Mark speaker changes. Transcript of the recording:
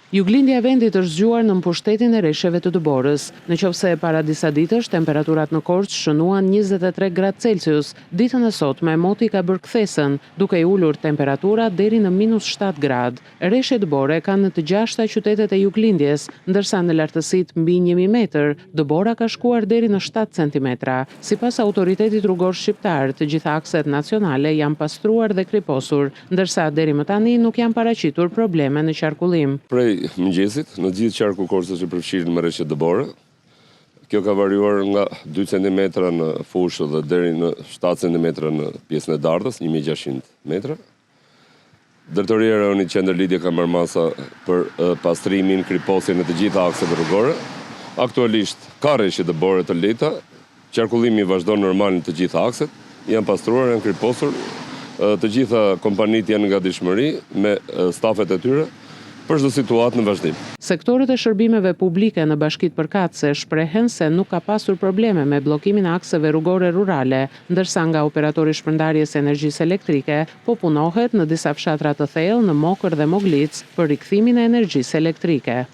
Speaker 1: Juglindja e vendit është zgjuar nën pushtetin e reshjeve të dëborës. Në qoftë se para disa ditësh temperaturat në Korçë shënuan 23 gradë Celsius, ditën e sotme moti ka bërë kthesën, duke i ulur temperaturat deri në minus 7 gradë. Reshje dëbore ka në të gjashta qytetet e juglindjes, ndërsa në lartësitë mbi 1000 metër, dëbora ka shkuar deri në 7 centimetra. Sipas Autoritetit Rrugor Shqiptar, të gjitha akset nacionale janë pastruar dhe kriposur, ndërsa deri më tani nuk janë paraqitur probleme në qarkullim.
Speaker 2: Prej mëngjesit, në gjithë qarku i Korçës është përfshirë me reshje dëbore. Kjo ka variuar nga 2 cm në fushë dhe deri në 7 cm në pjesën e Dardhës, 1600 metra. Drejtoria e Rajonit Qendër Lidhje ka marrë masa për pastrimin, kriposjen e të gjitha akseve rrugore. Aktualisht ka reshje dëbore të lehta, qarkullimi vazhdon normal në të gjitha akset, janë pastruar, janë kriposur, të gjitha kompanitë janë në gatishmëri me stafet e tyre për çdo situatë në vazhdim.
Speaker 1: Sektorët e shërbimeve publike në bashkitë përkatëse shprehen se nuk ka pasur probleme me bllokimin e akseve rrugore rurale, ndërsa nga operatori i shpërndarjes së energjisë elektrike po punohet në disa fshatra të thellë në Mokër dhe Moglicë për rikthimin e energjisë elektrike.